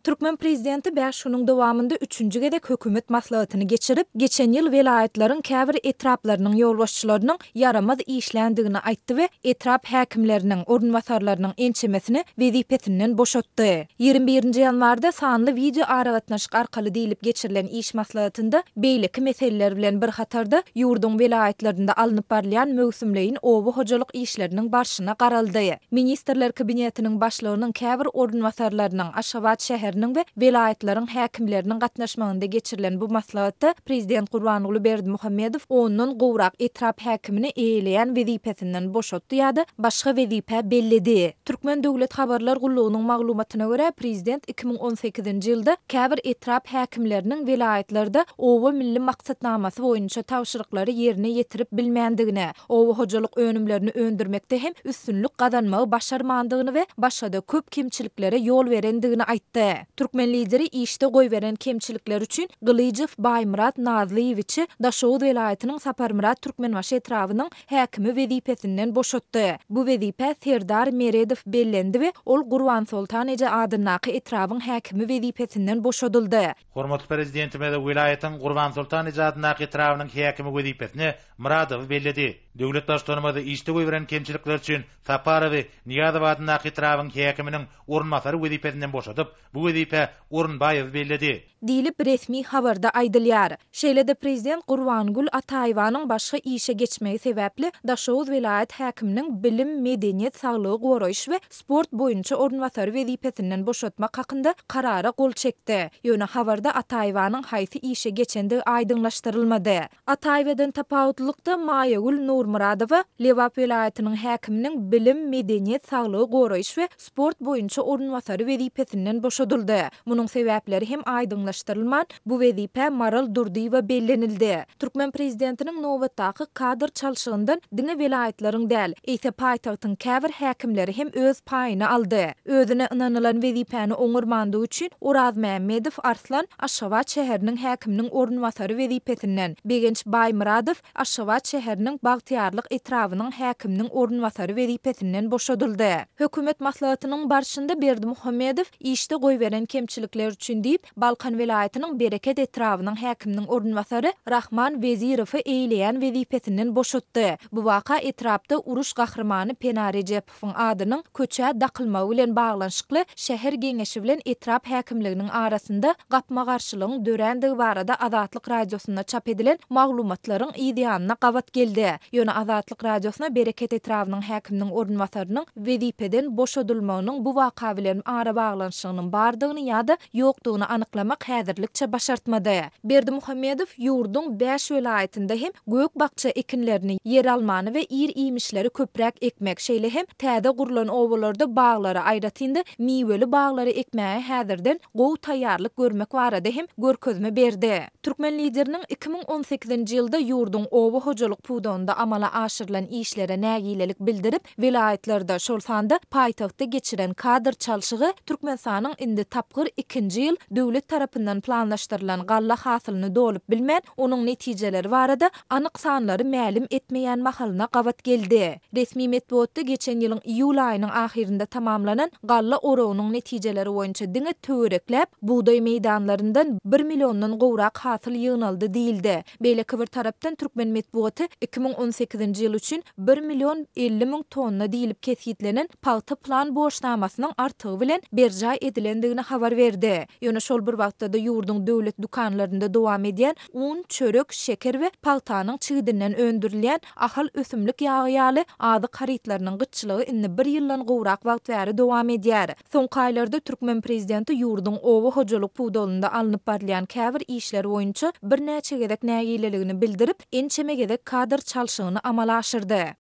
Türkmen prezidenti bäş günüň dowamynda üçünji gezek hökümet maslahatyny geçirip, geçen ýyl welaýatlaryň käbir etraplarynyň ýolbaşçylarynyň ýaramaz işländigini aýtdy we etrap häkimleriniň orunbasarlarynyň ençemesini wezipesinden boşatdy. 21-nji ýanwarda sanly wideo aragatnaşyk arkaly diýlip geçirilen iş maslahatynda beýleki meseleler bilen bir hatarda ýurduň welaýatlarynda alnyp barylýan möwsümleýin oba hojalyk işleriniň barşyna garaldy. Ministrler Kabinetiniň Başlygynyň käbir orunbasarlarynyň, Aşgabat şäheriniň we welaýatlaryň häkimleriniň gatnaşmagynda geçirilen bu maslahatda Prezident Gurbanguly Berdimuhamedow ondan gowrak etrap häkimini eýeleýän wezipesinden boşatdy ýa-da başga wezipä belledi. Türkmen döwlet habarlar gullugynyň maglumatyna görä, prezident 2018-nji ýylda käbir etrap häkimleriniň welaýatlarda Oba milli maksatnamasy boýunça tabşyryklary ýerine ýetirip bilmändigine, oba hojalyk önümlerini öndürmekde hem üstünlik gazanmagy başarmandygyny we başga-da köp kemçiliklere ýol berendigini aýtdy. Türkmen Lideri işde goýberen kemçilikleri üçin Gylyjow Baýmyrat Nazlyýewiçi Daşoguz welaýatynyň Saparmyrat Türkmenbaşy etrabynyň häkimi wezipesinden boşatdy. Bu wezipä Serdar Meredow bellendi we ol Gurbansoltan eje adyndaky etrabyň häkimi wezipesinden boşadyldy. Hormatly Prezidentimiz welaýatyň Gurbansoltan eje adyndaky etrabynyň häkimi wezipesine Myradowy belledi. Döwlet Baştutanymyz işde goýberen kemçilikleri üçin Saparowy Nyýazow adyndaky etrabyň häkiminiň orunbasary wezipesinden boşadyp, bu wezipä Orunbaýewi belledi. Diýlip, resmi habarda aýdylýar. Şeýle-de prezident Gurbangül Ataýewanyň başga işe geçmegi sebäpli Daşoguz welaýat häkiminiň bilim, medeniýet, saglygy goraýyş we sport boýunça orunbasary wezipesinden boşatmak hakynda karara gol çekdi. Ýöne habarda Ataýewanyň haýsy işe geçendigi aýdyňlaşdyrylmady. Ataýewadan tapawutlylykda Maýagül Nurmyradowa Lebap welaýatynyň häkiminiň bilim, medeniýet, saglygy goraýyş we sport boýunça orunbasary wezipesinden boşadyldy. Munuň sebäpleri hem aýdyňlaşdyrylman, bu wezipä Maral Durdyýewa bellenildi. Türkmen prezidentiniň nobatdaky kadr çalşygyndan diňe welaýatlaryň däl, eýse paýtagtyň käbir häkimleri hem öz paýyny aldy. Özüne ynanylan wezipäni oňarmandygy üçin Orazmämmedow Arslan Aşgabat şäheriniň häkiminiň orunbasary wezipesinden, Begenç Baýmyradow Aşgabat şäheriniň Bagtyýarlyk etrabynyň häkiminiň orunbasary wezipesinden boşadyldy. Hökümet maslahatynyň barşynda Berdimuhamedow işde goýberen kemçilikler üçin diýip, Balkan welaýatynyň Bereket etrabynyň häkiminiň orunbasary Rahman Wezirowy eýleýän wezipesinden boşatdy. Bu waka etrapda uruş gahrymany Pena Rejepowyň adynyň köçä dakylmagy bilen baglanyşykly şäher geňeşi bilen etrap häkimliginiň arasynda gapma-garşylygyň dörändigi barada Azatlyk Radiosynda çap edilen maglumatlaryň yz ýanyna gabat geldi. Ýöne Azatlyk Radiosyna Bereket etrabynyň häkiminiň orunbasarynyň wezipeden boşadylmagynyň bu waka bilen arabaglanyşygynyň bardygyny ýa-da ýokdugyny anyklamak häzirlikçe başartmady. Berdimuhamedow ýurduň bäş welaýatynda hem gök-bakja ekinlerini, ýeralmany we ir-iýmişleri köpräk ekmek, şeýle hem täze gurlan obalarda baglary, aýratyn-da, miweli baglary ekmäge häzirden gowy taýýarlyk görmek barada hem görkezme berdi. Türkmen Lideriniň 2018-nji ýylda ýurduň oba hojalyk pudagynda amala aşyrylan işlere nägilelik bildirip, welaýatlarda, şol sanda paýtagtda geçiren kadr çalşygy Türkmenistanyň indi tapgyr ikinji ýyl döwlet tarapyndan planlaşdyrylan galla hasylyny dolup bilmän, onuň netijeleri barada anyk sanlary mälim etmeýän mahalyna gabat geldi. Resmi metbugatda geçen ýylyň iýul aýynyň ahyrynda tamamlanan galla oragynyň netijeleri boýunça diňe töwerekläp bugdaý meýdanlaryndan bir milliondan gowrak hasyl ýygnaldy diýildi. Beýleki bir tarapdan türkmen metbugaty 2018-nji ýyl üçin bir million 50 müň tonna diýlip kesgitlenen pagta plan borçnamasynyň artygy bilen berjaý edilendigini habar berdi. Ýöne şol bir wagtda-da ýurduň döwlet dükanlarynda dowam edýän un, çörek, şeker we pagtanyň çigidinden öndürilýän Ahal ösümlik ýagy ýaly azyk harytlarynyň gytçylygy indi bir ýyldan gowrak wagt bäri dowam edýär. Soňky aýlarda türkmen prezidenti ýurduň oba hojalyk pudagynda alnyp barylýan käbir işler boýunça birnäçe gezek nägileligini bildirip, ençeme gezek kadr çalşygyny amala aşyrdy.